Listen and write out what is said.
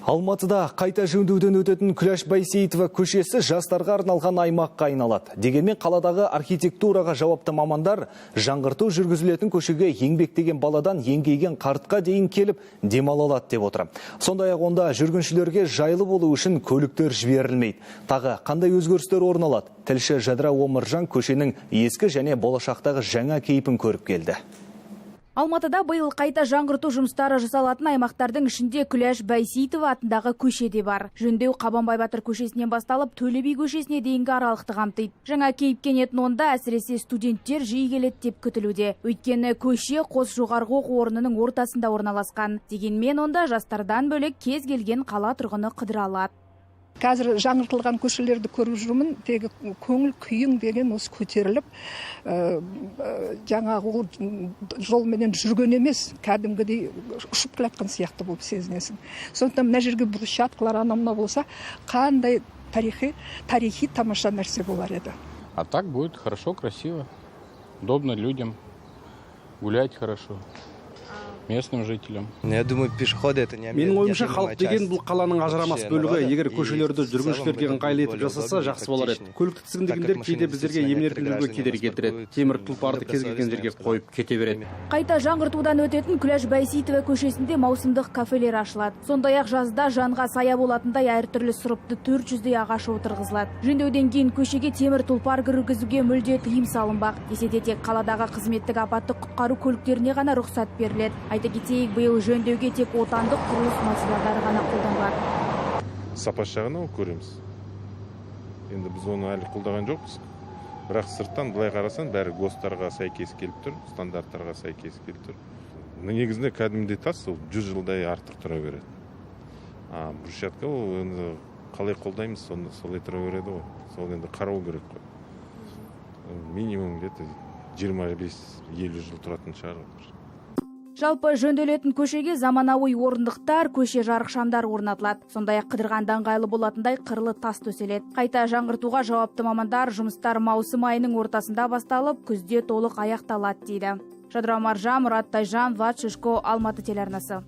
Алматыда қайта жөндеуден өтетін Күләш Байсейітова көшесі жастарға арналған аймаққа айналады. Дегенмен қаладағы архитектураға жауапты мамандар жаңғырту жүргізілетін көшеге еңбектеген баладан еңкейген қартқа дейін келіп демала алады деп отыр. Сондай-ақ онда жүргіншілерге жайлы болу үшін көліктер жіберілмейді. Тағы қандай өзгерістер орын алады? Тілші Жадыра Омаржан көшенің ескі және болашақтағы жаңа кейпін көріп келді. Алматыда биыл қайта жаңғырту жұмыстары жасалатын аймақтардың ішінде Күләш Байсейітова атындағы көше де бар. Жөндеу Қабанбай батыр көшесінен басталып, Төле би көшесіне дейінгі аралықты қамтиды. Жаңа кейіпке енетін онда әсіресе студенттер жиі келеді деп күтілуде. Өйткені көше қос жоғарғы оқу орнының ортасында орналасқан. Дегенмен онда жастардан бөлек кез келген қала тұрғыны қыдыра алады. Қазір жаңғыртылған көшелерді көріп жүрмін, тегі көңіл күйің деген осы көтеріліп, жаңағы ол жолменен жүрген емес, кәдімгідей ұшып келе жатқан сияқты болып сезінесің. Сондықтан мына жерге брусчаткалар, анау мынау болса, қандай тарихи тамаша нәрсе болар еді. А так будет хорошо, красиво, удобно людям, гулять хорошо местным жителям. Я думаю, пешеходы — это не Менің ойымша, халық деген бұл қаланың ажырамас бөлігі. Егер көшелерді жүргіншілерге ыңғайлы етіп жасаса, жақсы болар еді. Көлікті тізгіндегендер кейде біздерге емін еркін жүруге кедергі келтіреді. Темір тұлпарды кез келген жерге қойып кете береді. Қайта жаңғыртудан өтетін Күләш Байсейітова көшесінде маусымдық кафелер ашылады. Сондай-ақ жазда жанға сая болатындай әртүрлі сұрыпты 400-дей ағаш отырғызылады. Жөндеуден кейін көшеге темір тұлпар кіргізуге мүлде тыйым салынбақ. Десе де, тек қаладағы қызметтік апаттық құтқару көліктеріне ғана рұқсат беріледі. Айта кетейік, биыл жөндеуге тек отандық құрылыс материалдары ғана қолданылады. Сапасы жағынан көреміз. Енді біз оны әлі қолдаған жоқпыз. Бірақ сырттан былай қарасаң, бәрі ГОСТарға сәйкес келіп тұр, стандарттарға сәйкес келіп тұр. Негізінде кәдімгідей тас ол 100 жылдай артық тұра береді. А брусчатка ол енді қалай қолдаймыз, соны солай тұра береді ғой. Сол енді қарау керек қой. Минимум где-то 25-50 жыл тұратын шығар. Жалпы, жөнделетін көшеге заманауи орындықтар, көше жарықшамдары орнатылады. Сондай-ақ қыдырғанда ыңғайлы болатындай қырлы тас төселеді. Қайта жаңғыртуға жауапты мамандар жұмыстар маусым айының ортасында басталып, күзде толық аяқталады дейді. Жадыра Маржан, Мұрат Тайжан, Влад Шишко, Алматы телеарнасы.